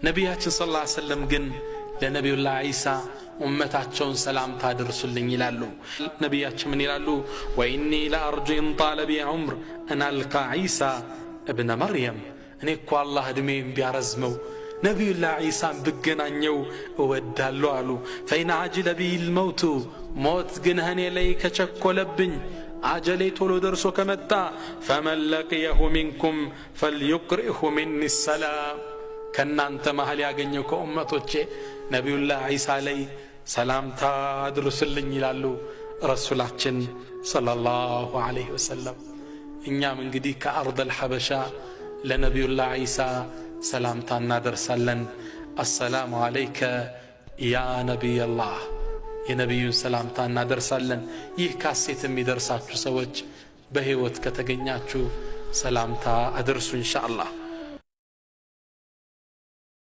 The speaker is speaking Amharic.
ነቢያችን صلى الله عليه وسلم ግን ለነቢዩላህ ዒሳ ኡመታቸውን ሰላምታ አድርሱልኝ ይላሉ። ነቢያችን ምን ይላሉ? وإني لأرجو إن طال بي عمر أن ألقى عيسى ابن مريم። እኔ እኮ አላህ ዕድሜን ቢያረዝመው ነቢዩላህ ዒሳን ብገናኘው እወዳለሁ አሉ። فإن عجل بي الموت፣ ሞት ግን እኔ ላይ ከቸኮለብኝ፣ አጀሌ ቶሎ ደርሶ ከመጣ፣ فمن لقيه منكم فليقرئه مني السلام፣ ከእናንተ መሃል ያገኘው ከኡመቶቼ ነቢዩላህ ዒሳ ላይ ሰላምታ አድርሱልኝ ይላሉ ረሱላችን صلى الله عليه وسلم። እኛም እንግዲህ ከ أرض الحبشة ለነቢዩላህ ዒሳ ሰላምታ እናደርሳለን። السلام عليك يا نبي الله፣ የነቢዩን ሰላምታ እናደርሳለን። ይህ ካሴት የሚደርሳችሁ ሰዎች በሕይወት ከተገኛችሁ ሰላምታ አድርሱ إن شاء الله።